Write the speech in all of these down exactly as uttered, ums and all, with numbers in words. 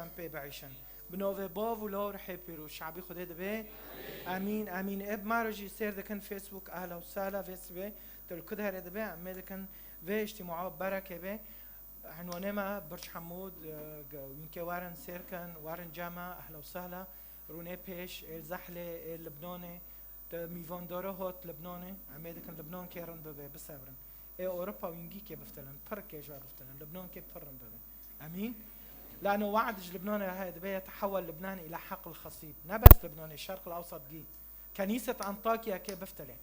em pê biîşin. Bi navê Bav û Law û Rihê Pîroz. Şabî Xwedê dibê. Emîn, emîn. Ê bi me re jî sêr dikin Facebook, ehla û sehla, vê sibê tu li ku derê dibê, em ê dikin vê îctîmaa berekê bê. Enwanê me Birc Hemûd, e, ge-, wînkê werin sêr kin, werin cem me, ehla û sehla. Rûnê pêş, ê li Zehlê, ê li Libnanê, te mîvandara hat Libnanê, em ê dikin Libnan kê rind bibe, bisevrin. Ê Ewropa wîngî kê biftilin, pir kê ji we biftilin, Libnan kê pir rind bibe. Emîn. Lano we'd ji Libnanê heye, dibe yetehewwel Libnan îla heql xesîb. Ne bes Libnanê, Şerq el Ewsat gî. Kenîset Antakya kê biftilê.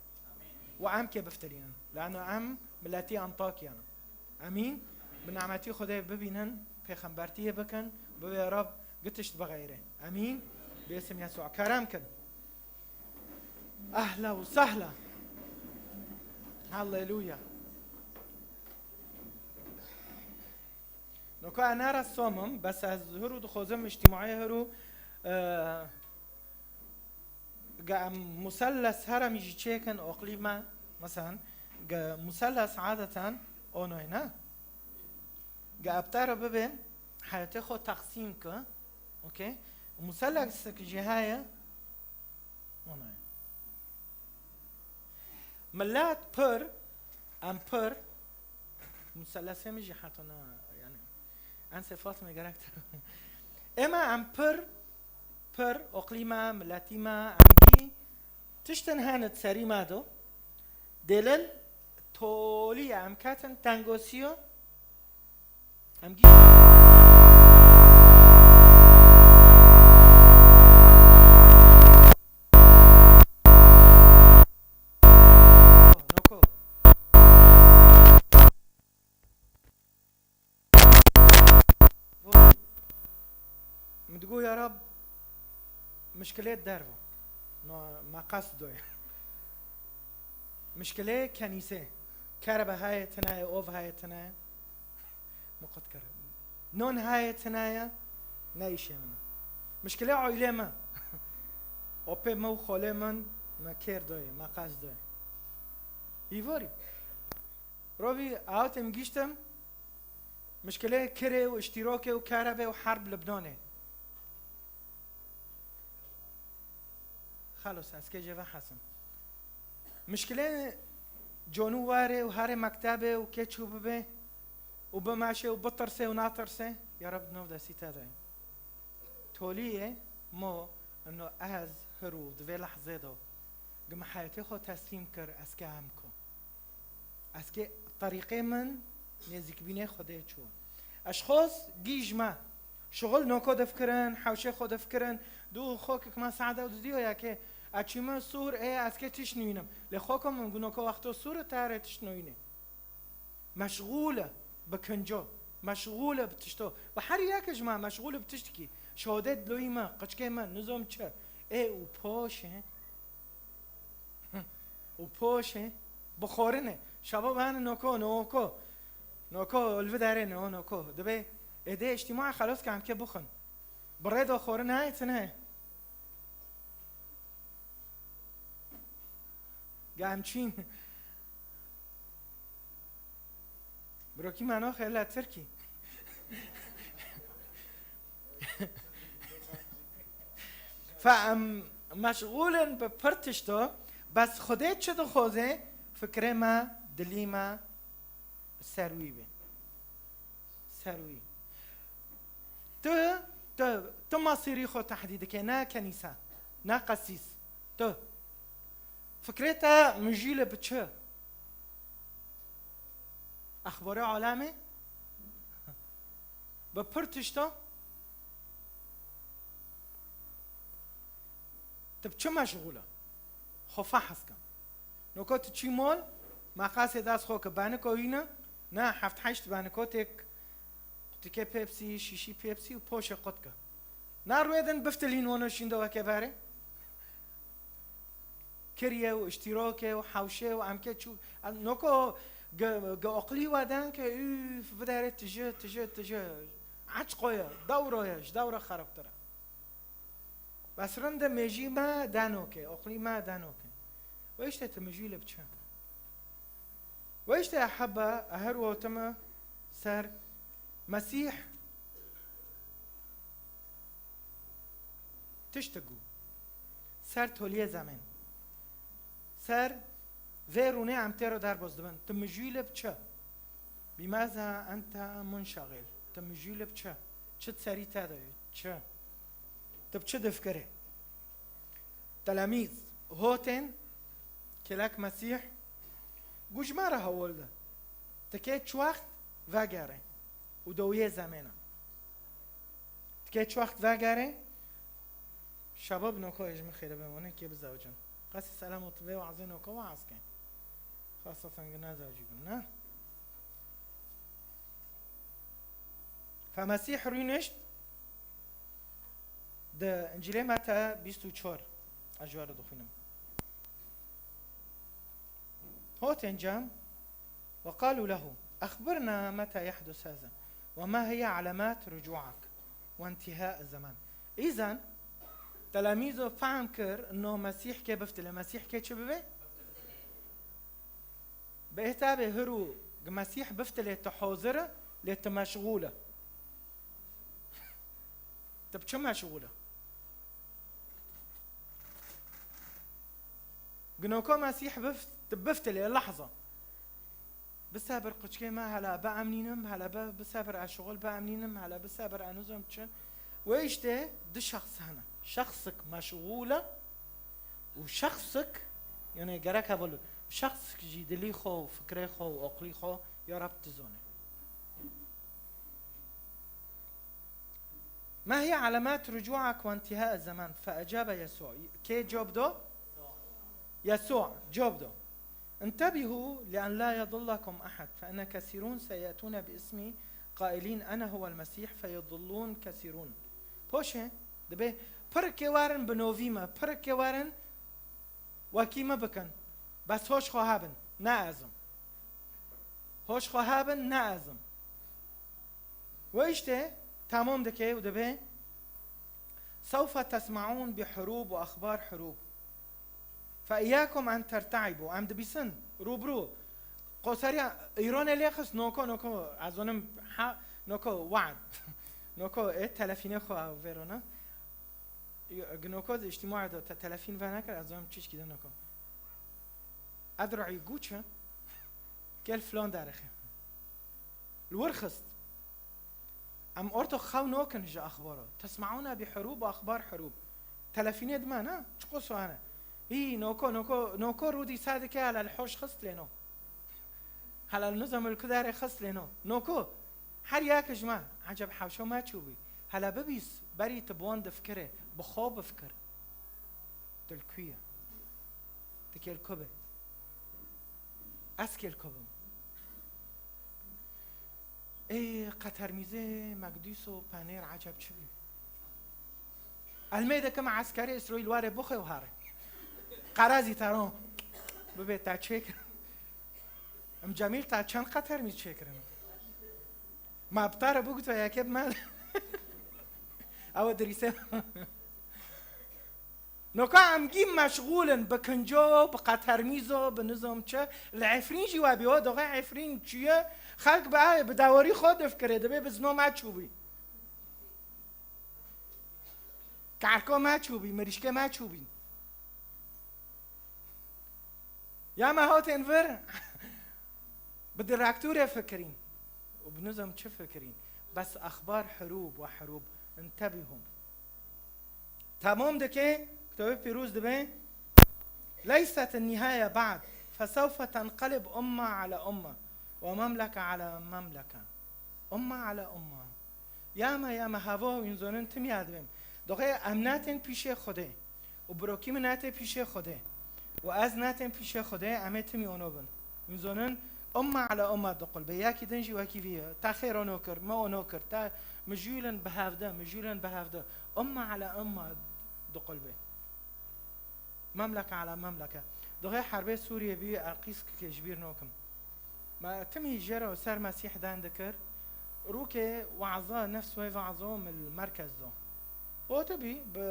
Û em kê biftilînin. Lano em miletî Antakya ne. Emîn. Bi nimetî Xwedê bibînin, pêxembertiyê bikin, bibê Rab gi tişt bixeyre. Emîn. Bêsim Yesû. Kerem kin. Ehla û sehla. Halleluya. Noka ez ne ressom im, bes ez hiru dixwazim îctîmaê hiru, e, Ge em muselles heremî jî çêkin oqlî me, mesela, ge muselles adeten onoy ne? Ge ebtera bibe heyetê xwe teqsîm ki, okey? Muselles ki jî heye, onoy. Millet pir, em pir, musellesê min jî heta ne, yani, en sê Fatime gerek te. Ême em pir, pir, oqlî me, miletî me, em gî tiştin hene di serî me do. Dêlin tolî ye, em ketin tengosiyo. Em gî Noko. Min digo ya Rab, mişkilê derve. Ma, ma qas doye. Mişkilê kenîse. Kerebe haye tinaye, ov haye tinaye. Min qut kir. Non haye tinaye, ne îşê min e. Mişkilê aîlê me. Opê me û xolê min, me kêr doye, me qas doye. Hîvorî. Rovî, awtê min giştim, mişkilê kirê û iştîrokê û kerebê û herb Libnanê. Xelos, ez kê jê ve hesim. Mişkilê conû warê û herê mektebê û kê çû bibe û bimeşê û bitirsê û natirsê, ya Reb di nav destî te de ye. Toliyê mo ino ez hirû di vê lehzê de gi min heyetê xwe teslîm kir, ez kê em ku. Ez kê terîqê min nêzîkbînê Xwedê çû. Ez xwest gîj me. Şixul noko difikirin, hewşê xwe difikirin. Du xokik me saet ew didiyo ya kê, ez çîme sûr, ê, ez kê tişt nûyînim. Lê xoko min gu noko wexto sûr e, te rê tişt nûyînê. Meşxûl e bi kinco. Meşxûl e bi tişto. Bi her yek ji me meşxûl e bi tiştikî. Şodê diloyî me, qiçkê me, nizom çi. Ê û poşê. Û poşê bixorine. Şaba bane noko, noko. Noko, li vê derê ne, o noko. Dibê êdê îctîma xelos ke em kê bixwin. Bi rê de xorine heye, tine heye. Ge em çîn. Brokî mano xêla Tirkî. Fe em meşxûl in bi pir tişto, bes Xwedê çi dixwaze, fikrê me, dilî me ser wî be. Ser wî. Tu, tu, tu masîrî xwe tehdî dike, ne kenîse, ne qesîs. Tu. Fikrê te mijîle bi çi? Exbarê alemê? Bi pir tişta? Tu bi çi meşxûl e? Xwe fehs ke. Noka tu çî mol, meqasê dest xwe ke beniko wî ne, ne heft heşt beniko têk, qutikê Pepsi, şîşî Pepsi û poşê qut ke. Na rûyê din biftilîn wano şîndo weke berê. Kiriye û îştîrokê û hewşê û emkê çû. Noko ge, ge oqlî we den ke, üf, videre tije, tije, tije. Eçqo ye, dewro ye, ji dewre xerabtir e. Bes rinde mêjî me denoke, oqlî me denoke. Ve işte tu mijî li biçe. Ve işte heba, her wotime ser Mesîh Tişt digo. Ser toliyê zemên. Ser vê rûnê em têro derbas dibin. Tu mijûyî li bi çi? Bimeza ente munşexil. Tu mijûyî li bi çi? Çi di serî te de ye? Çi? Tu bi çi difikirî? Telemîz, hotên, kêlek Mesîh, gu ji me re hewil de. Tikê çi wext vegerê û dawiyê zemêna. Tikê çi wext vegerê, şebab noko ê ji min xêre be, wane kê bizewicin. Qasî selam û tu vê wazê noko waz ke. Xasatan gi nezewicî bin, ne? Fe Mesîh rûnişt, Di Încîlê Mete bîst û çar, ez ji we re dixwînim. Hotên cem, وقالوا له أخبرنا متى يحدث هذا وما هي علامات رجوعك وانتهاء الزمان. Îzan, telemîzo fehm kir, no Mesîh kê biftilê, Mesîh kê çi bibe? Bi ihtabê hirû gi Mesîh biftilê tu hozir e, lê tu meşxûl e. Tu bi çi meşxûl e? Ginoko Mesîh bift-, tu biftilê lehza. Bisebir quçkê me, hela biemnînim, hela bi-, bisebir ez şixul biemnînim, hela bisebir ez nizom çi. Wê îştê du şexs hene. Şexsik meşxûl e û şexsik, yani gerek heval, şexsik jî dilî xwe û fikrê xwe û oqlî xwe ya Reb dizone. ما هي علامات رجوعك وانتهاء الزمان؟ فأجاب يسوع. Kê cop do? Yesû cop do. انتبهوا لأن لا يضلكم أحد، فإن كثيرون سيأتون باسمي قائلين أنا هو المسيح، فيضلون كثيرون. Poşê, dibê pirikê werin bi novî me, pirikê werin wekî me bikin. Bes hoş xwe hebin, ne ez im. Hoş xwe hebin, ne ez im. Wê îştê temam dike û dibê, سوف تسمعون بحروب وأخبار حروب. فإياكم أن ترتعبوا. Em dibîsin, rûbirû. Qoseriya îronê lê xist, noko, noko, ez zonim, ha, noko, we'd. Noko, ê, telefînê xwe ew vêrona. Yo, noko di îctîmaê de te telefîn venekir, ez zonim çişkî de noko. Edro'î gu çi? Gel filan derê xê. Li wir xist. Em orto xew nokin ji axbaro. تسمعون بحروب وأخبار حروب. Telefînê dime ne? Çiqo soane. Hî, noko, noko, noko rûdî sadike hela li hoş xist lê no. Hela li nizam li kudarê xist lê no. Noko. Her yek ji me. Eceb hewşo me çûbî. Hela bibîs, berî tu bi wan difikirê. Bi xwe bifikir. Tu li ku ye? Tu kêl ku be? Ez kêl ku bim? Ê, qetermîzê, mekdûs û penêr eceb çi bî? Elmê dikim eskerê Îsraîl were bixwe û here. Qerazî teron. Bibê te çêkir. Em Cemîl te çend qetermîz çêkirin? Ma bi te re bû ku tu yekê bi me. Ew dirîse. Noka em gî meşxûl in bi kinco, bi qetermîzo, bi nizam çi. Li Efrîn jî we bî, o doxê Efrîn çûye, xelk bi ew, bi dewarî xwe difikire, dibê bi zino me çûbî. Kerko me çûbî, mirîşkê me çûbî. Ya me hotên vir, bi direktorê fikirîn. Û bi nizam çi fikirîn. Bes exbar hirûb we hirûb. انتبهوا. Temam dike, kitêbê pîroz dibê, ليست النهاية بعد، فسوف تنقلب أمة على أمة، ومملكة على مملكة. أمة على أمة. Ya me, ya me, havo, wîn zonin tim ya dibêm. Doxê em natên pîşê Xwedê. Û birokî min natê pîşê Xwedê. Û ez natêm pîşê Xwedê, em ê timî ono bin. Wîn zonin, umma ala umma diqulbe. Yekî din jî wekî vî ye. Te xêr ono kir, me ono kir. Te mijûlin bi hevde, mijûlin bi hevde. Umma ala umma diqulbe. Memleke ala memleke. Doxê herbê Sûriyê bî, Elqîs kikê ji bîr nokim. Me timî jê re ser Mesîh dan dikir. Rûkê waza nefs wê vazo min li merkez do. Otibî bi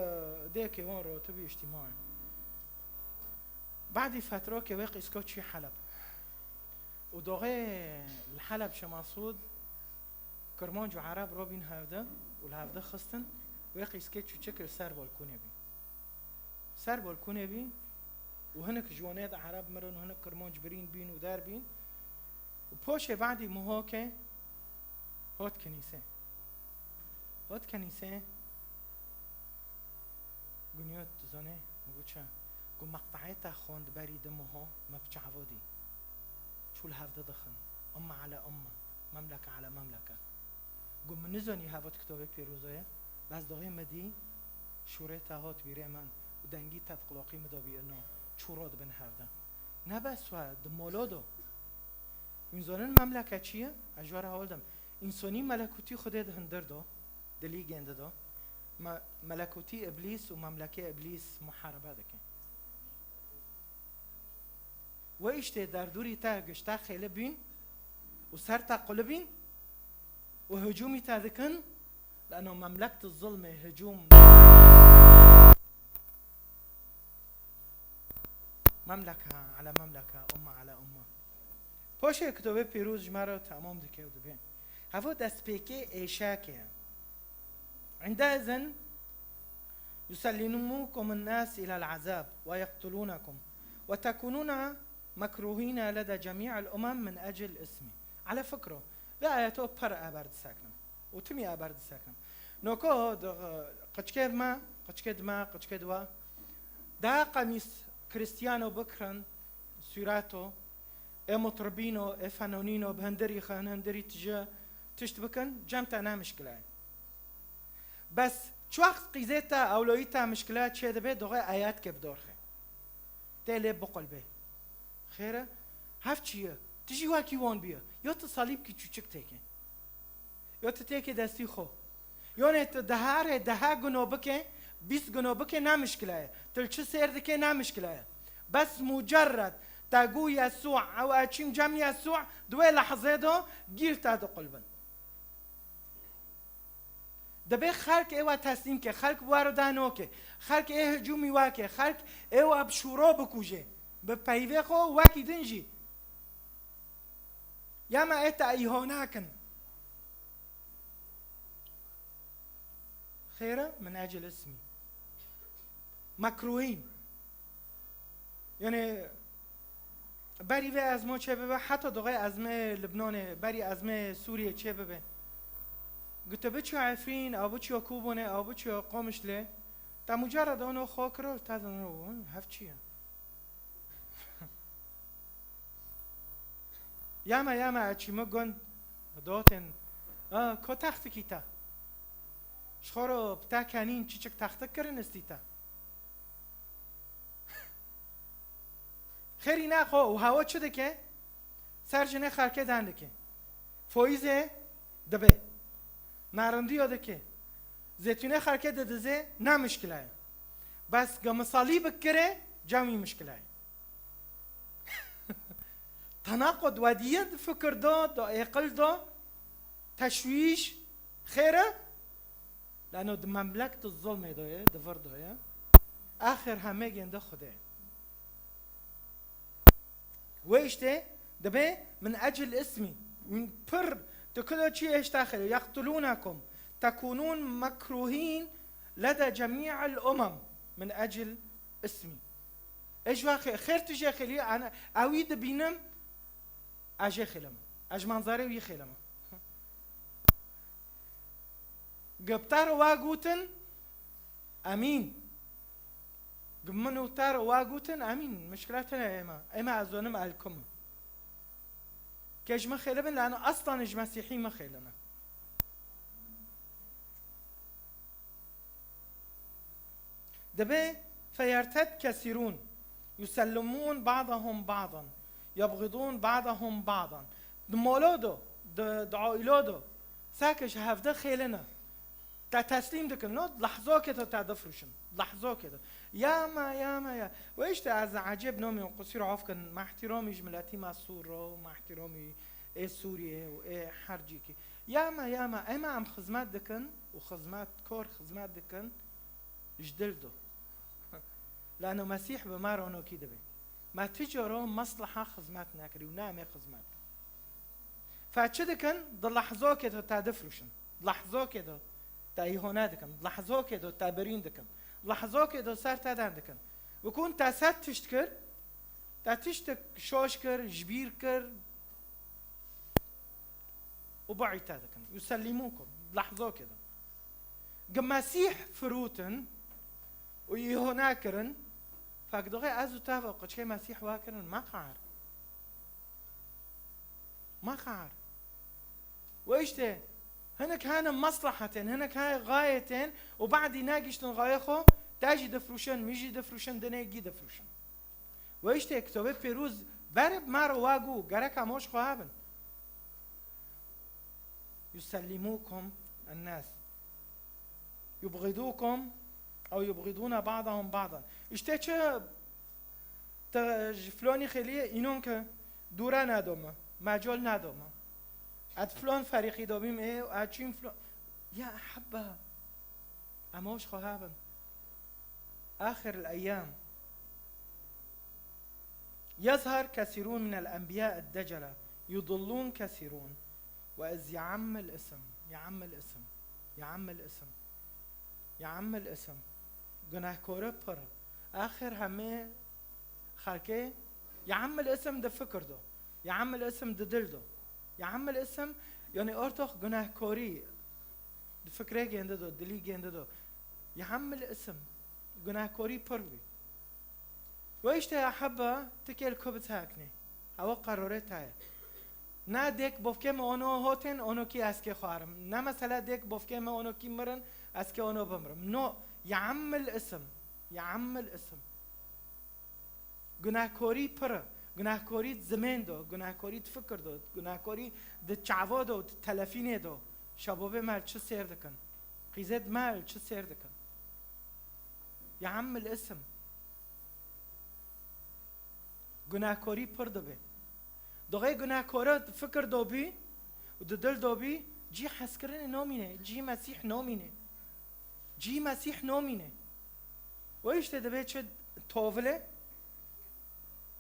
dêkê wan re otibî îctîmaê. Badî fetrokê wê qîsko çî Heleb. Û doxê li Heleb Şemasûd Kirmanc û Ereb robîn hevde û li hevde xistin. Wê qîskê çûçik li ser balkonê bî. Ser balkonê bî û hinek ji wanê de Ereb mirin û hinek kirmanc birîn bîn û der bîn. Û poşê badî Muhokê hot kenîsê. Hot kenîsê, guniyot dizanê, û çi? Gu meqteyê te xwend berî di Muho me bi çavo dî. Çû li hevde dixin. Umme ele umme. Memleke ele memleke. Gu min nizanî heva di kitabê pîroza ye, bes doxê min dî şûrê te hat bîrê min û dengî te di qulaqî min de bî, ina çû radibin hevde. Ne bes we, di molo do. Hûn zanin memleke çi ye? Ez ji we re hewl dem. Însanî melekûtî Xwedê di hundir do, di lîgên di do. Me-, melekûtî Îblîs û memlekê Îblîs muharebe dike. Wê îştê derdûrî te gişte xêli bîn û ser te qulibîn û hicûmî te dikin, leno memlekt zulmê hicûm. Memleke ele memleke, umme ele umme. Poşê kitobê pîroz ji me re temam dike û dibê. Hevo destpêkê êşekê ye. عندئذ يسلمكم الناس إلى العذاب ويقتلونكم وتكونون مكروهين لدى جميع الأمم من أجل اسمي. Ala fikro, vê ayeto pir eber diseknim. Û timî eber diseknim. Noko di, qiçkê me, qiçkê di me, qiçkê di we. Daha qemîs Kristiyano bikirin, sûreto, ê mutribîno, ê fenonîno, bi hindirî xin, hindirî tije, tişt bikin, cem te ne mişkile ye. Bes çi wext qîzê te, ewloyî te mişkile çê dibe, doxê ayet ke bi dorxê. Tê lê biqulbê. Xêr e? Hev çi ye? Tu jî wekî wan bîye. Ya tu salîbkî çûçik têkê. Ya tu têkê destî xwe. Yonê tu deharê deha guno bike, bîst guno bike, ne mişkile ye. Tu li çi sêr dike, ne mişkile ye. Bes mucerred te gu Yesû ew eçîm cem Yesû, di wê lehzê de gîl te diqulbin. Dibê xelk ê we teslîm ke, xelk bi we re danoke, xelk ê hicûmî we ke, xelk ê we bi şûro bikuje, bi peyvê xwe wekî din jî. Ya me ê te îhane kin. Xêr e, min ecel ismî. Mekruhîn. Yani, berî vê ezmo çê bibe, heta doxê ezmê Libnanê, berî ezmê Sûriyê çê bibe. Gu tu biçî Efrîn, a biçî Kûbonê, a biçî Qomişlê, te mucerred ono xwe kiro, te dino, hev çi ye? Ya me, ya me, eçî mi gund dotên, a, ko textikî te? Ji xwe re bi te kenîn çiçik textik kirin istî te? Xêrî ne xwe û hewa çi dike? Ser jinê xelkê den dike. Foîzê dibe. Narindiya dike. Zeytûnê xelkê didizê, ne mişkile ye. Bes ge misalî bikire, cem wî mişkile ye. Tenaqud wediye di fikir de, di êqil de, teşwîş, xêr e? Lano di memlek di zulmê de ye, di vir de ye. Axir hemê gênde Xwedê. Wê îştê dibe min ecil ismî. Min pir tu kilo çi hêşta xêle. Yeqtulûnekum. Tekûnûn mekruhîn lede cemî'el umem. Min ecil ismî. Ê ji we xê-, xêr tu jê xêlî, ana, ewî dibînim, ez jê xêlim. Ez ji manzarê wî xêlim. Guptar wa gotin, emîn. Min û te re wa gotin, emîn, mişkila tune ye êma. Êma ez zonim elkum. Kê ji min xêlibin, lano aslan ji Mesîhî min xêlin e. Dibe feyerted kesîrûn, yusellimûn ba'dahum ba'dan, yebxidûn ba'dahum ba'dan. Di molo do, di, di aîlo do, sake ji hevde xêlin e. Te teslîm dikin, no, lehzokê to te difrûşin. Lehzokê to. Ya me, ya me, ya. Ve işte ez ecêb nomî û qusîr af kin, me ihtiramî ji miletî me Sûr ro, me ihtiramî ê Sûriyê û ê her cîkî. Ya me, ya me, ema em xizmet dikin û xizmet, kor xizmet dikin, ji dil do. Lano Mesîh bi me ronokî dibe. Me ti coro mesliha xizmet nekirî û ne em ê xizmet. Fe çi dikin? Di lehzokê de te difrûşin. Di lehzokê de Te îhone dikin. Lehzokê do te birîn dikin. Lehzokê do ser te den dikin. Wekun te sed tişt kir, te tiştek şoş kir, ji bîr kir û bi'î te dikin. Yusellimûkum. Lehzokê do. Gi Mesîh firûtin û îhone kirin, fek doxê ez û te ve qiçkê Mesîh wa kirin, me qar. Me qar. Ve işte, hinek hene meslehetên, hinek hene gayetên û badî negiştin gaye xo, te jî difrûşin, min jî difrûşin, dinê gî difrûşin. Ve işte, Kitobê Pîroz berib me re wa gû, gerek em hoş xwe hebin. Yusellimûkum ennas. Yubğidûkum ew yubğidûne ba'dahum ba'dan. İşte çi te ji flonî xêlî înon ke dûre nedome, mecol nedome. Ez flon ferîqî dobîm ê, ez çîm flon. Ya hebbe. Em hoş xwe hebin. Axir el-eyyam. Yezhar kesîrûn minel enbiyâ ed-decele, yudillûn kesîrûn. Ve ez ye'emmil isim, ye'emmil isim, ye'emmil isim, ye'emmil isim. Gunehkore pir. Axir hemê xelkê ye'emmil isim di fikir do, ye'emmil isim di dil do. Ye'emmil isim, yani ortox gunehkorî di fikrê gêndi do, dilî gêndi do. Ye'emmil isim, gunehkorî pir bî. Ve işte ya hebbe, ti kêl ku biteknê. Ewa qerorê te ye. Ne dêk bofkê me ono hotên, ono kî ez kê xwarim. Ne mesela dêk bofkê me ono kî mirin, ez kê ono bimirim. No, ye'emmil isim. Ye'emmil isim. Gunehkorî pir e. Gunehkorî di zimên do, gunehkorî di fikir do, gunehkorî di çavo do, di telefînê do. Şabobê me çi sêr dikin? Qîzêd me çi sêr dikin? Ye'emmil isim. Gunehkorî pir dibe. Doxê gunehkore fikir dobî û di dil dobî, cî hezkirinê nomîne, cî Mesîh nomîne. Cî Mesîh nomîne. Ve işte dibe çi tovile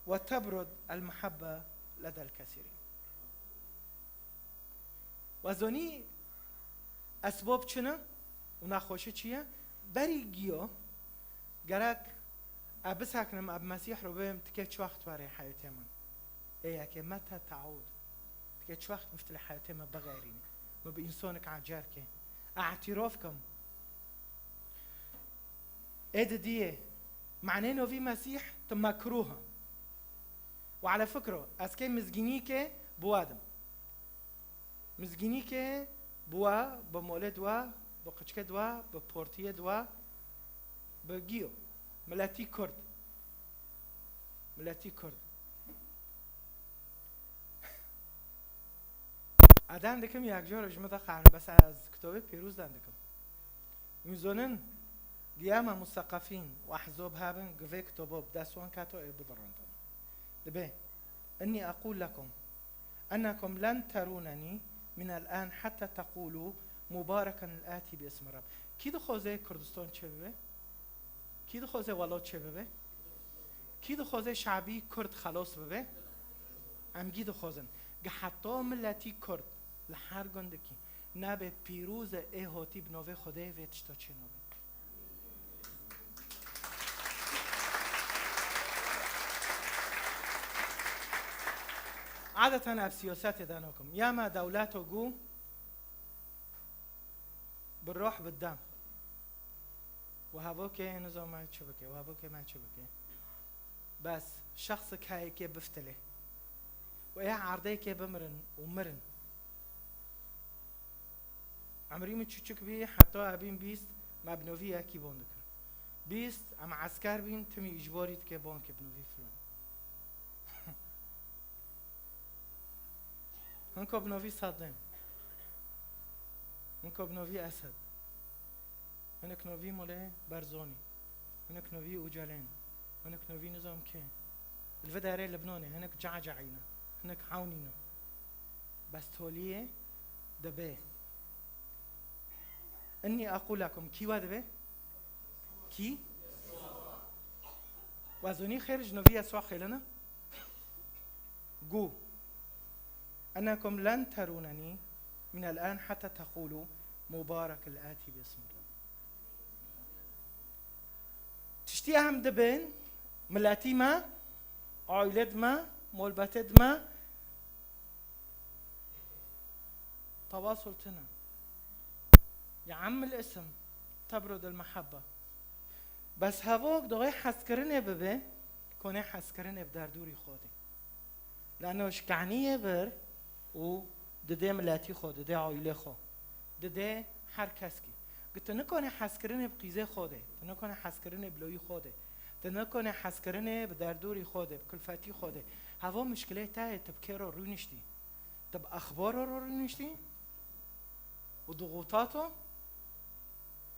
ve tebrud el-muhabbe ledel kesîrîn. Ve zonî esbob çi ne û nexweşi çi ye? Berî giyo, gerek e biseknim, e bi Mesîh re bêm, tikê çi wext werê heyetê min. Ê yekê mete te'ûd. Tikê çi wext biftilê heyetê min bixeyrînî. Min bi însonik ecer kê. E îtîrof kim. Ê didiyê, manê novî Mesîh ti mekrûh e. Û ala fikro, ez kê mizgînîkê bi we dim. Mizgînîkê bi we, bi molê di we, bi qiçkê di we, bi portiyê di we, bi giyo. Miletî Kurd. Miletî Kurd. Eden dikim yek jor ji min de xarin, bes ez kitobê pîroz den dikim. Hûn zonin, giyama museqefîn û ehzob hebin, gi vê kitobo bi dest wan keto ê bidirindin. Dibe, inni aqul lekum, ennekum len terûnenî minel an hetta teqûlû mubareken el atî bi ismi Reb. Kî dixwaze Kurdistan çê bibe? Kî dixwaze welo çê bibe? Kî dixwaze şabî Kurd xelos bibe? Em gî dixwazin. Gi heta miletî Kurd li her gundikî nebe pîroz e ê hotî bi novê Xwedê vê tişta çê nabe. Adeten ev siyasetê de nakim. Ya me dewleto gu bi ruh bi dem. Û hevokê nizam me çi bike, û hevokê me çi bike. Bes şexsik heye kê biftilê. Û ê erdêkê bimirin û mirin. Emrî min çûçik bî, heta ebîn bîst, me bi novî yekî bon dikir. Bîst, em esker bîn, timî îcborî dike bon ke bi novî filan. Hinko bi novî Saddam. Hinko bi novî Esed. Hinek novî Mulê Berzonî. Hinek novî Ucalên. Hinek novî nizam kê. Li vê derê Libnanê. Hinek cacayî ne. Hinek hewnî ne. Bes toliyê dibe. Inni aqul lekum. Kî we dibe? Kî? We zonî xêr ji novî Yesûa xêlin e? Gu, ennekum len terûnenî minel an heta teqûlû Mubarek el-Atî bi ismillah. Tiştî em dibin, miletî me, aîlê di me, molbetê di me, tewasul tune. Ya em il-ism, tebrud el-mehebbe. Bes hevok doxê hezkirinê bibe, konê hezkirinê bi derdûrî Xwedê. Lano şikaniyê bir û didê miletî xwe, didê aîlê xwe, didê her keskî. Gi tu nikonê hezkirinê bi qîzê xwe de, tu nikonê hezkirinê bi loyî xwe de, tu nikonê hezkirinê bi derdûrî xwe de, bi kulfetî xwe de. Heva mişkilê te ye, tu bi kê re rûniştî? Tu bi exbaro re rûniştî û dixutato,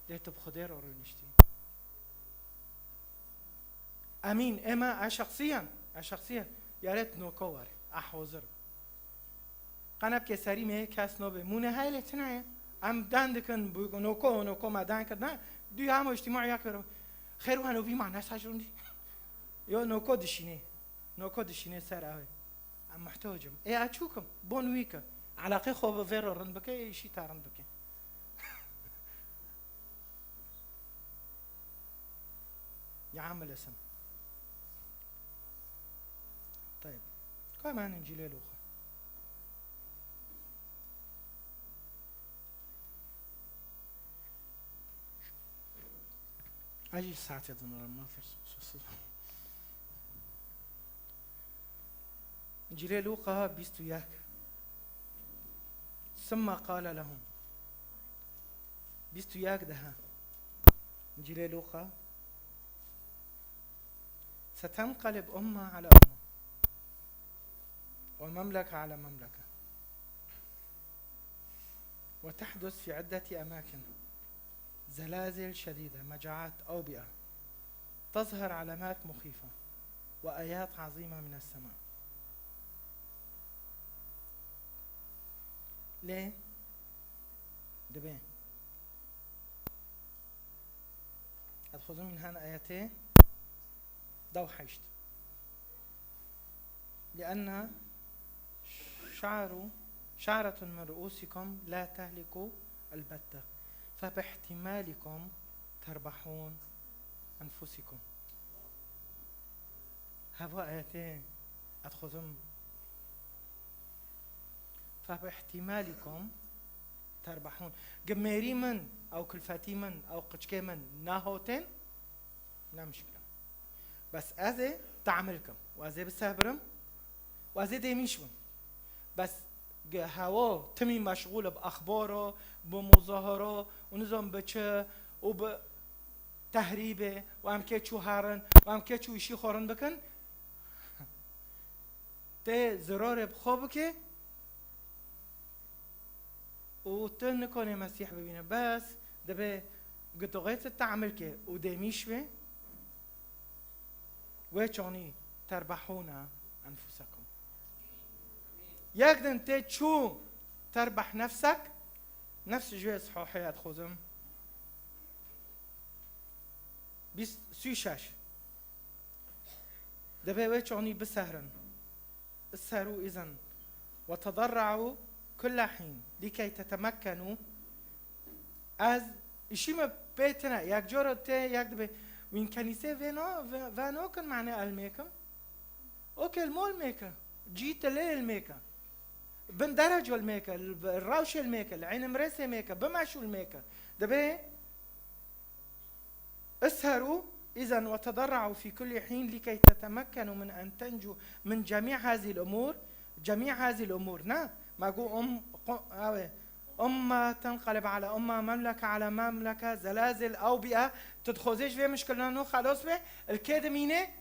lê tu bi Xwedê re rûniştî. Emîn, ê me, ez şexsiyen, ez şexsiyen, yarê tu noko were, ez hozir im. Qenebkê serî me yê kes nobe. Mûne heye lê tune ye. Em den dikin, bu noko, noko me den kir, ne? Duya hema îctîma ya kir. Xêr û henovî ma ne sac rûndî. Yo, noko dişînê. Noko dişînê ser ew ê. Em muhtewc im. Ê, ez çûk im. Bon wî ke. Eleqê xwe bi vê re rind bike, ê îşî te rind bike. Ya amel esim. Tayeb. Ka me Încîlê Lûqa. Ez jî saetê dinêrim, ma ters. Încîlê Lûqa bîst û yek. Summa qale lehum. Bîst û yek deha. Încîlê Lûqa. ستنقلب أمة على أمة، ومملكة على مملكة، وتحدث في عدة أماكن زلازل شديدة، مجاعات، أوبئة، تظهر علامات مخيفة وآيات عظيمة من السماء. Lê dibe. Ez dixwazim min hen ayetê dew heşt. لأن شعر، شعرة من رؤوسكم لا تهلك البتة، فباحتمالكم تربحون أنفسكم. Heva ayetê ez dixwazim فباحتمالكم تربحون. Gi mêrî min, ew kulfetî min, ew qiçkê min nehotên, ne mişkile. Bes ez ê te'mil kim û ez ê bisehbirim û ez ê dêmîş bim. Bes gi hewo timî meşxûl bi exbaro, bi muzaharo û nizam bi çi û bi tehrîbê û em kê çû herin û em kê çû îşî xwe rind bikin, tê zirarê bi xwe bike û tu nikonê Mesîh bibîne. Bes dibe gi tu xwe te'mil ke û dêmîş be, wê çonî terbehûne enfusekum. Yek din tê çû terbeh nefsek, nefs ji wê sihahê ez dixwazim. Bîst, sî û şeş. Debe wê çonî bisehrin. اسهروا إذن وتضرعوا كل حين لكي تتمكنوا. Ez îşî me pê tine, yek cara tê, yek dibe. Wîn kenîsê vê no, vê, vê nokin mane el mêkim. Okê, li mol mêke. Cî tilê el mêke. Bin dereco el mêke, li rewşê el mêke, li eynê mirêsê mêke, bimeşû el mêke. Dibe اسهروا إذن وتضرعوا في كل حين لكي تتمكنوا من أن تنجوا من جميع هذه الأمور. جميع هذه الأمور. Na, ma got um, qo-, awe, أمة تنقلب على أمة، مملكة على مملكة، زلازل، أوبئة. Tu dixwazê ji vê mişkilano xelos be, li kê dimîne?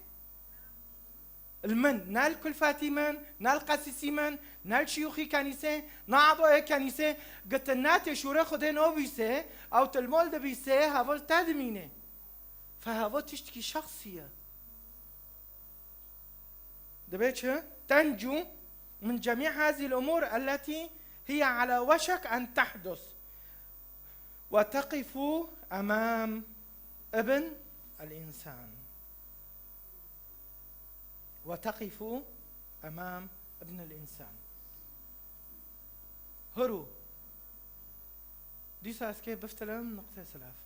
Li min, ne li kulfetî min, ne li qesîsî min, ne li şiyûxî kenîsê, ne eboyê kenîsê, gitin ne tê şûrê Xwedê nobîsê, ew tu li mol dibîsê, heval te dimînê. Fe heval tiştekî şexsî ye. Dibe çi? تنجو من جميع هذه الأمور التي هي على وشك أن تحدث وتقف أمام ابن الإنسان. وتقف أمام ابن الإنسان. Hiro. Dîsa ez kê biftilim niqtê silav.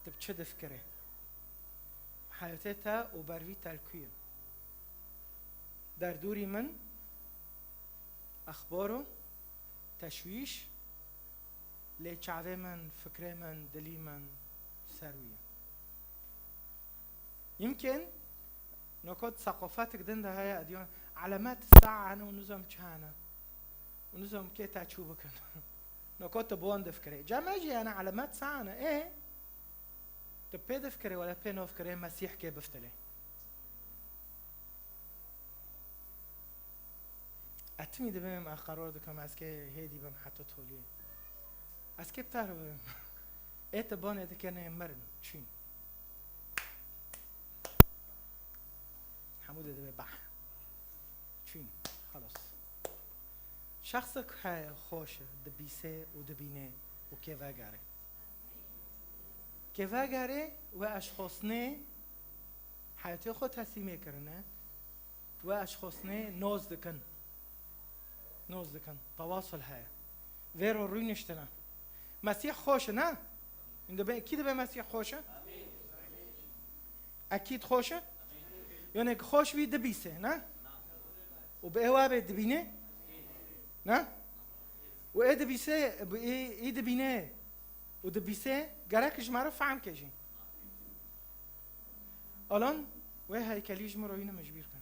Tu bi çi difikirê? Heyatê te û ber vî te li ku ye? Derdorî min, exbaro, teşwîş, lê çavê min, fikrê min, dilî min ser wî ye. Yimkên, nokot seqofetik din de heye, ediyon, elemet saa hene û nizam çi hene. Û nizam kê te çû bikin. Nokot tu bi wan difikirê. Cem e jî hene, elemet saa hene. Ê, tu pê difikirê, wele pê nofikirê, Mesîh kê biftilê. Ez timî dibêm, ez qeror dikim, ez kê hêdî bim heta toliyê. Ez kê bi te re bibêm. Ê te banê dikene mirin, çîn. Hemû de dibe bah. Çîn. Xelas. Şexsek heye xweş e, dibîse û dibîne û kê vegere. Kê vegere we eşxosnê heyatê xwe teslîmê kirine. We eşxosnê noz dikin. Noz dikin. Tewasul heye. Vêro rûniştine. Mesîh xweş e, ne? Hûn dibe, kî dibe Mesîh xweş e? Ekîd xweş e? Yanê ki xweş wî dibîse, ne? Û bi ê wa bê dibîne? Ne? Û ê dibîse, bi ê, ê dibîne û dibîse, gerek ji me re fehm ke jî. Alan wê heykelî ji min re yîne min ji bîr kir.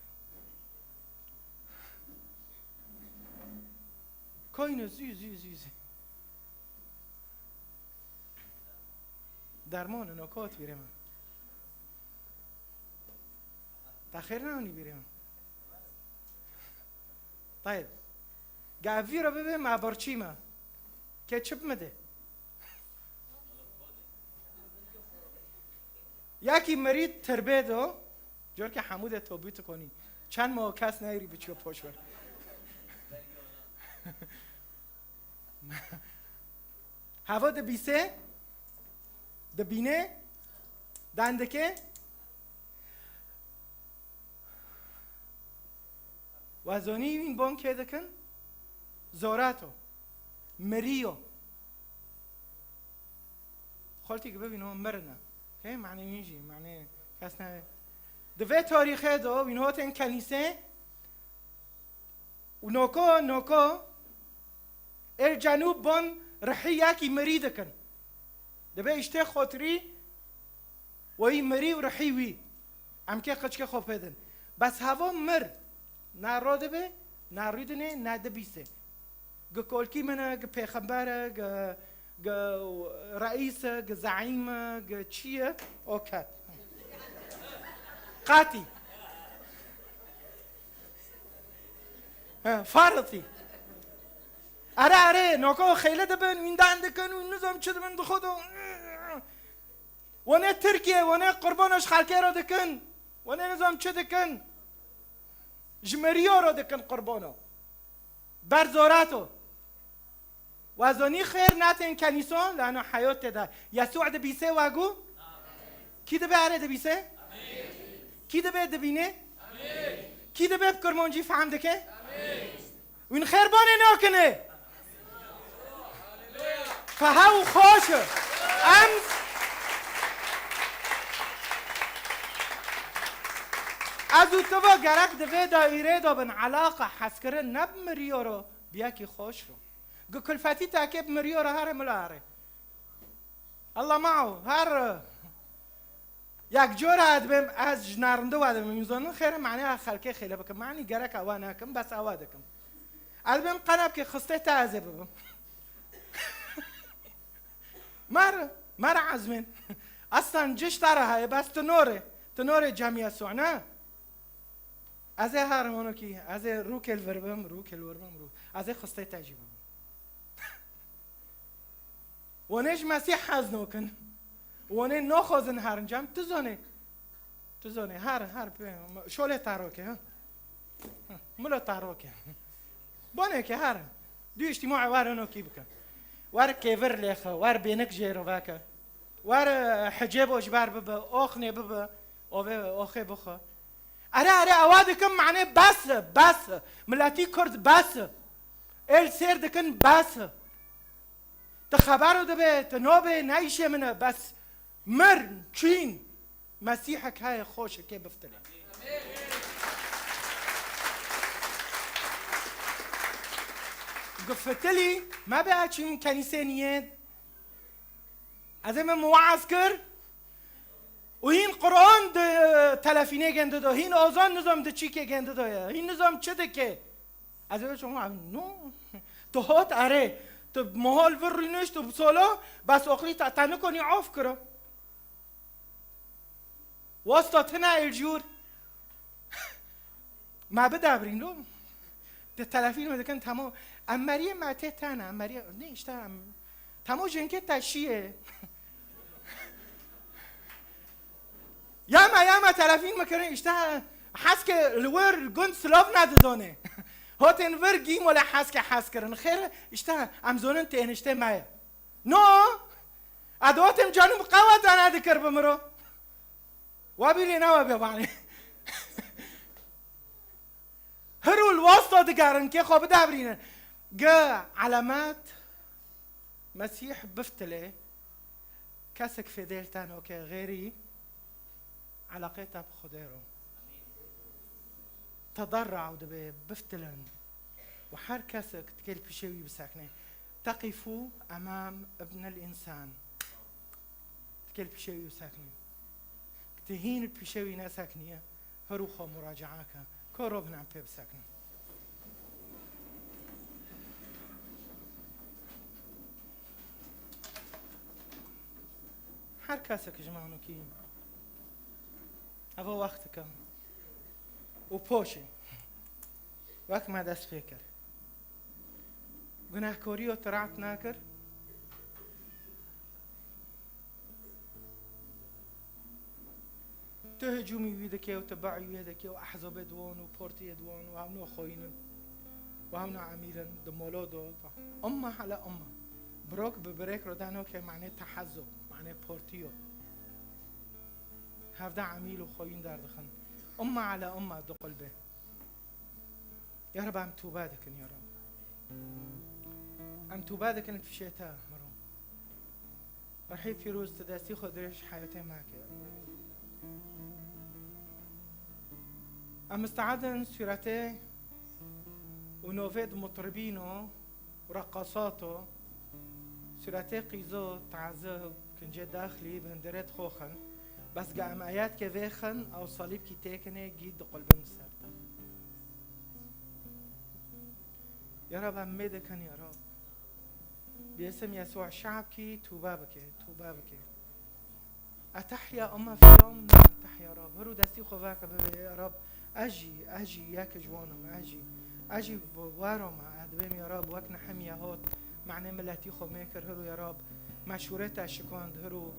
Koyne zû, zû, zû, zû. Derman in, o kot bîrê min. Te xêr neanî bîrê min. Tayeb. Ge ev vî re bibe me birçî me. Ke çi bi min de? Yekî mirî tirbê do, cor ke hemû de tobî tu konî. Çend ma kes neyirî biçiyo poşwer. Heva dibîse, dibîne, dendike. We zonî wîn bon kê dikin? Zorato. Miriyo. Xoltî ki bibîno mirine. Kê? Manê wîn jî, manê kes ne. Di vê tarîxê de wîn hotên kenîsê û noko, noko êr cenûb bon rihî yekî mirî dikin. Dibe îştê xotirî weyî mirî û rihî wî. Em kê qiçkê xwe pê din. Bes heva mir, ne ro dibe, ne rûdine, ne dibîse. Gi kolkî min e, gi pêxember e, gi, gi reîs e, gi zeîm e, gi çi ye, o ket. Qatî. He, faritî. Ere, ere, noko xeyle dibin, wîndan dikin, wîn nizam çi dibin, dixwe do. Wene Tirkiye, wene qurbano ji xelkê re dikin. Wene nizam çi dikin. Ji meriyo re dikin qurbano. Ber zorato. Wa zonî xêr natin kenîso, lano heyot tê de. Yesû dibîse wa gu? Kî dibe erê dibîse? Kî dibe dibîne? Kî dibe bi kurmancî fehm dike? Wîn xêrbanê nakine. Fehew xweş e. Em, ez û tu ve gerek di vê daîrê de bin, eleqa hezkirin ne bi miriyo re, bi yekî xweş re. Gi kulfetî tekê bi miriyo re here mila here. Allah mao, her. Yek cor e dibêm ez ji narinde we dibêm, min zonin xêr e, manê xelkê xêle bikim. Manî gerek ewa nekim, bes ewa dikim. Ez dibêm qenebkê xistê te ez ê bibim. Mer, mer ezmên. Aslan ciş te re heye, bes tu norê, tu norê cemiye so, ne? Ez ê herim onokî, ez ê rûkê li vir bim, rûkê li wir bim, rû-, ez ê xistê te jî bibim. Wane ji Mesîh hez nokin. Wane noxwazin herin cem. Tu zonê. Tu zonê. Her, her pê. Şolê taroke, ha? Ha, milo taroke. Boneke her. Du îhtîma war onokî bikin. War kêvir lêxe, war bênik jê re veke. War, e, hicêbo ji ber bibe, oxnê bibe, ovê, oxê bixwe. Ere, ere, ewa dikim, manê bes e, bes e. Miletî Kurd bes e. Êl sêr dikin, bes e. Ti xebero dibe, ti nabê, ne îşê min e, bes mir, çîn, Mesîhek heye xweşikê biftilê. Gu fitilî, me be çîn kenîsê niyê. Ez ê min waaz kir û hîn Quran di telefînê gêndi do, hîn azan nizam di çîkê gêndi do ye, hîn nizam çi dike. Ez ê bêjim, "Wa, no." Tu hat erê, tu mehal vir rûnişt û bi solo, bes oxirî te, te nikonî af kiro. Wasta tine êl jûr. Me bidebrîn lo. Di telefîn me dikin, temo, em meriyê me tê tene, em meriyê, ne işte em, temo jinkê te şiyê. Ya me, ya me telefîn me kirin, işte heskê li wir gund silav nedidonê. Hotên vir gîmo le heskê hes kirin. Xêr, işte em zonin têniştê me ye. No! Edwatêm canım qeweta nedikir bi miro. Wa bîrê newe bê vanê. Hir û li wasta digerin kê xwe bidebrînin. Gi elemet Mesîh biftilê, kesek fêdêl te noke xêrî eleqê te bi Xwedê ro. Tedarra û dibe biftilin û her kesek dikê li pîşê wî bisekne. Teqîfû emam ibnil însan. Dikê li pîşê wî bisekne. Ti hîn li pîşê wî nesekniye, her û xwe muracae ke. Ko robin em pê biseknin. Her kesek ji me nokî eva wextike û poşê. Wek me dest pê kir. Gunehkoriyo tu rahat nakir? Tu hicûmî wî dike û tu be'î wê dike û ehzabê di wan û partiyê di wan û hewno xoyîn in û hewno emîr in di molo do. Umma hele umma. Birok bi birêk re dano ke mane tehezub, mane partiyo. Hevde emîl û xoyîn derdixin. Umma hele umma du qulbe. Ya Rab, em tûbe dikin, ya Rab. Em tûbe dikin, pişê te miro. Rihê pîroz tu destî xwe dirêj heyatê me ke. Em misteedin sûretê û novê di mutribîno û reqasato, sûretê qîzo, taze, kincê daxilî, bi hindirê dixoxin. Bes ge em eyadkê vêxin, ew salîbkî têkinê, gî diqulbin ser te. Ya Rab, em mê dikin, ya Rab. Bi isim Yesûa şe'bkî tûbe bike, tûbe bike. Etehya umma fiyam, etehya Rab. Hiro destî xwe veke bibe, ya Rab. Ez jî, ez jî yek ji wan im, ez jî. Ez jî wero me, ez dibêm, ya Rab, wek Nehemya hot, mane miletî xwe mê kir, hiro, ya Rab. Meşûrê te şikand, hiro.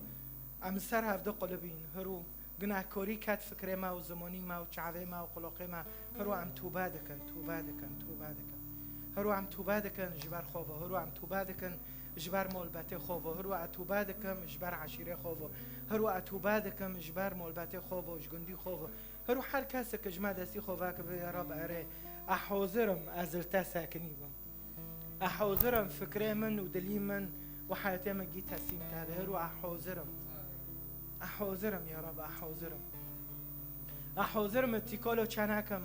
Em li ser hevdu qulibîn, hiro. Gunehkorî ket fikrê me û zimonî me û çavê me û quloqê me. Hiro em tûbe dikin, tûbe dikin, tûbe dikin. Hiro em tûbe dikin ji ber xwe ve, hiro em tûbe dikin ji ber molbetê xwe ve, hiro e tûbe dikim ji ber eşîrê xwe ve, hiro e tûbe dikim ji ber molbetê xwe ve, ji gundî xwe ve. Hiro her kesek ji me destî xwe veke bibe, ya Rab, erê, e hazir im ez li te sekinî bim. E hazir im fikrê min û dilî min û heyatê min gî teslîm te be. Hiro e hazir im. E hazir im, ya Rab, e hazir im. E hazir im tîkolo çenekim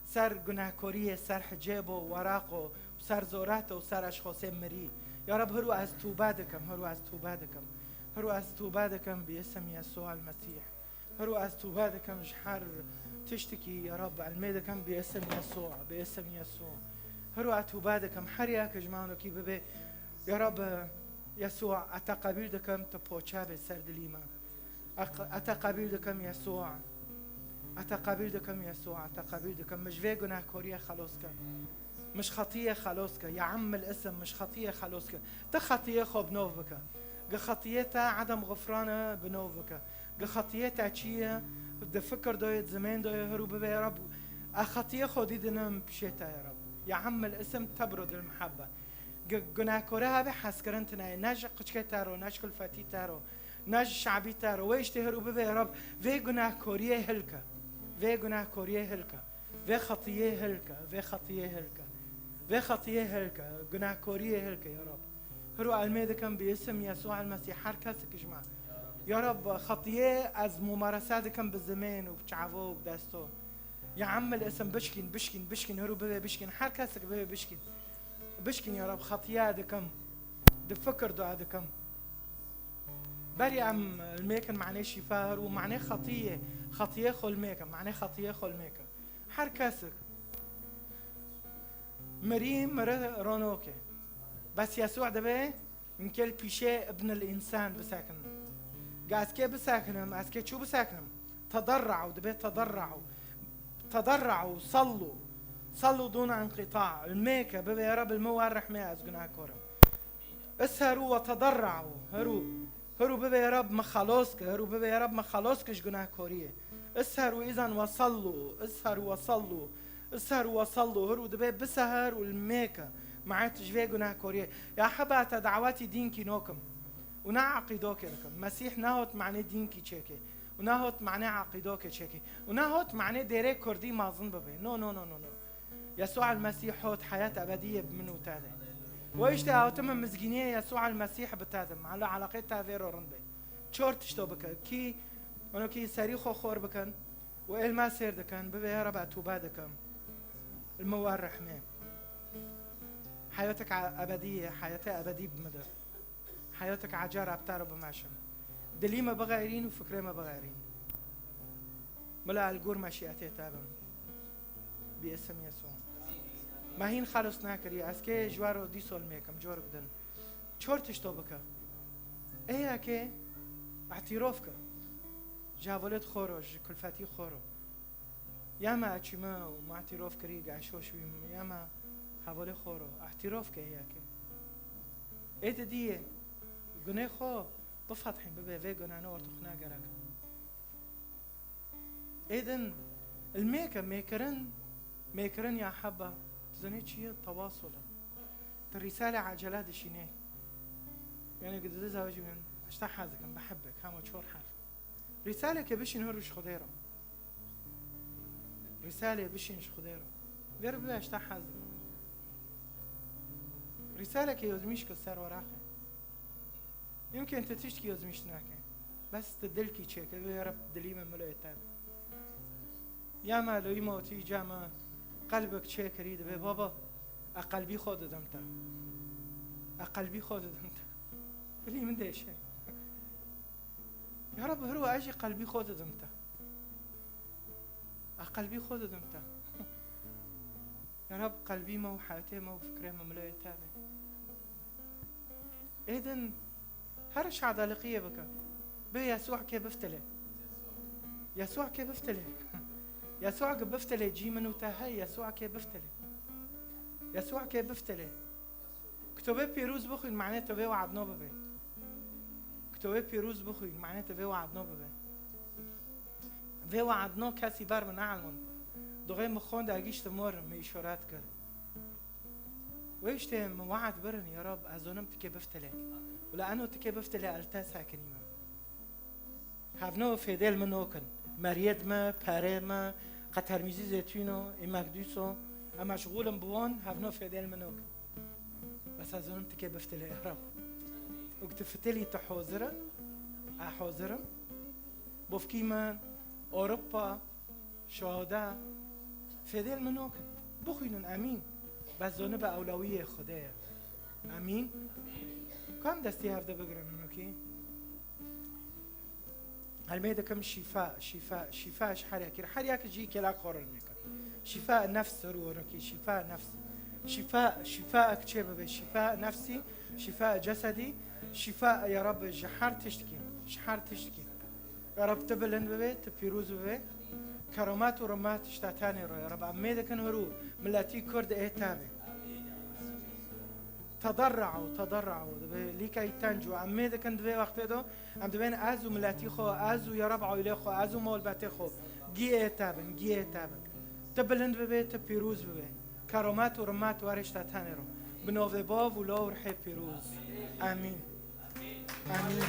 ser gunehkoriyê, ser hicêbo, weraqo, ser zorato, ser eşxosê mirî. Ya Rab, hiro ez tûbe dikim, hiro ez tûbe dikim. Hiro ez tûbe dikim bi isim Yesûa el-Mesîh. Hiro ez tûbe dikim ji her tiştikî, ya Rab, elmê dikim bi isim Yesûa, bi isim Yesûa. Hiro ez tûbe dikim, her yek ji me nokî bibe, ya Rab, Yesûa, ez te qebîl dikim, tu poçe be ser dilî me. Ez, ez te qebîl dikim, Yesûa. Ez te qebîl dikim, Yesûa, ez te qebîl dikim. Min ji vê gunehkoriyê xelos ke. Min ji xetiyê xelos ke. Ya Emm el-Isim, min ji xetiyê xelos ke. Tu xetiyê xwe bi nov bike. Gi xetiyê te edem xufran e, bi nov bike. Gi xetiyê te çi ye? Di fikir de ye, di zimên de ye, hiro bibe, ya Rab, ez xetiyê xwe dî dinim pişê te, ya Rab. Ya Emm el-Isim tebru dil muhebbe. Gi gunehkore hebe hezkirin tine ye. Ne ji qiçkê te ro, ne ji kulfetî te ro, ne ji şabî te ro. Wê îştê hiro bibe, ya Rab, vê gunehkoriyê hilke. Vê gunehkoriyê hilke. Vê xetiyê hilke. Vê xetiyê hilke. Vê xetiyê hilke. Gunehkoriyê hilke, ya Rab. Hiro elmê dikim bi isim Yesû el Mesîh her kesik ji me. Ya Rab, xetiyê ez mumarese dikim bi zimên û bi çavo û bi desto. Ya Emmil isim bişkîn, bişkîn, bişkîn, hiro bibe bişkîn, her kesik bibe bişkîn. Bişkîn ya Rab, xetiye dikim. Di fikir dua dikim. Berî em ilmêkin manê şîfa hir û manê xetiyê, xetiyê xwe ilmêkin, manê xetiyê xwe ilmêkin. Her kesik mirî miri ronokê. Bes Yesû dibe Minkê li pîşê Ibn el-Însan bisekinim. Ga ez kê bisekinim, ez kê çû bisekinim? Tedarra'u, dibe tedarra'u. Tedarra'u, sallu. Sallu dûne inqita. Ilmêke, bibe ya Rab, ilmi wer rehmê ez gunahkor im. Isheru ve tedarra'u. Heru, heru bibe ya Rab, me xelos ke. Heru bibe ya Rab, me xelos ke ji gunahkoriyê. Isheru îzan ve sallu. Isheru ve sallu. Isher û wesallu, hir û dibe biseher û li mêke. Me'et ji vê gunehkoriyê. Ya heba te dawetî dînkî nokim. Û ne eqîdokê dikim. Mesîh nehot manê dînkî çêkê. Û nehot manê eqîdokê çêkê. Û nehot manê dêrê kurdî mezin bibe. No, no, no, no, no. Yesû el Mesîh hot heyat ebediyê bi min û te de. We işte hawtime mizgîniyê Yesû el Mesîh bi te de. Malo eleqê te vê ro rind be. Çor tişto bike. Kî, ono kî serî xwe xor bikin. û êlma sêr dikin, bibê ya Reb, ez tûbe dikim. Li min wer rehmê. Heyatek e-, ebedî ye, heyatê ebedî bi min de. Heyatek ecel Reb te re bimeşim. Dilî me bixeyrîn û fikrê me bixeyrîn. Mila ez li gor meşiyetê te bim. Bi isim Yesû. Me hîn xelos nekiriye. Ez kê ji we re dîso li mêkim, corik din. Çor tişto bike. Ê yekê, îtîrof ke. Ji hevalêt xwe re, ji kulfetî xwe re. Ya me eçîme û me îtîrof kirî, ge şoş bîm, ya me hevalê xwe re. Îtîrof ke ê yekê. Ê didiyê, gunê xwe bifethîn, bibe vê gunane ortê xwe ne gerek. Ê din, li mêke, mêkirin, mêkirin ya heba, tu zanî çi ye? Tewasul e. Tu rîsale ecele dişînê. Yani, ku dizê zewecî min, ez ji te hez dikim, bi hebbek, hema çor herf. Rîsaleke bişîn hir ji Xwedê re. Rîsalê bişîn ji Xwedê re. Vê re bibe ez ji te hez dikim. Rîsaleke yozmîş ke ser weraqê. Yimkên tu tiştkî yozmîş nake. Bes tu dilkî çêke, wê Reb dilî me miloyê te be. Ya me loyî me otî ca me qelbek çêkirî dibe, baba, ez qelbî xwe didim te. Ez qelbî xwe didim te. Dilî min dêşe. Ya Reb, hiro ez jî qelbî xwe didim te. Ez qelbî xwe didim te. Ya Reb, qelbî me û heyatê me û fikrê me miloyê te be. Ê din, her şadaliqiyê bike. Bi Yesû kê biftilê. Yesû kê biftilê. Yesû kê biftilê, cî min û te hey, Yesû kê biftilê. Yesû kê biftilê. Kitobê pîroz bixwîn, manê tu vê we'dno bibe. Kitobê pîroz bixwîn, manê tu vê we'dno bibe. Vê we'dno kesî ber min neelmand. Duxê min xwend, ez gihîştim wir, min îşaret kir. Wê işte min we'd birin, ya Rab, ez zonim tikê biftilê. Wila eno tikê biftilê, ez li te sekinîme. Hevno fêdê li min nokin. Meriyê di me, perê me, qetermîzî zêtûno, îmekdûso. Em meşxûl in bi wan, hevno fêdê li min nokin. Bes ez zonim tikê biftilê, ya Rab. Û ku tu fitilî, tu hozir e, ez hozir im. Bofkî min, Ewropa, şahada, fêdê li min nokin. Bixwînin, emîn. Bes zonibe ewlawiyê Xwedê ye. Emîn. Kam destî hevde bigirin hinokî? Helmê dikim şîfa, şîfa, şîfa ji her yekî re. Her yek jî kêla xwe re helmê kir. Şîfa nefs ru hinokî, şîfa nefs. Şîfa, şîfa ek çê bibe, şîfa nefsî, şîfa cesedî, şîfa ya Rab ji her tiştkî, ji her tiştkî. Ya Rab, tu bilind bibe, tu pîroz bibe. Keromat û rimat ji te tenê re. Ya Rab, em mêdikin hir û miletî Kurd ê te be. Tedarra'u, tedarra'u. Dibe lîkey tencu. Em mêdikin di vê wextê de, em dibên ez û miletî xwe, ez û ya Rab aîlê xwe, ez û malbetê xwe. Giyê te bin, giyê te bin. Tu bilind bibe, tu pîroz bibe. Keromat û rimat were ji te tenê re. Bi navê Bav û Law û Rihê Pîroz. Emîn. Emîn.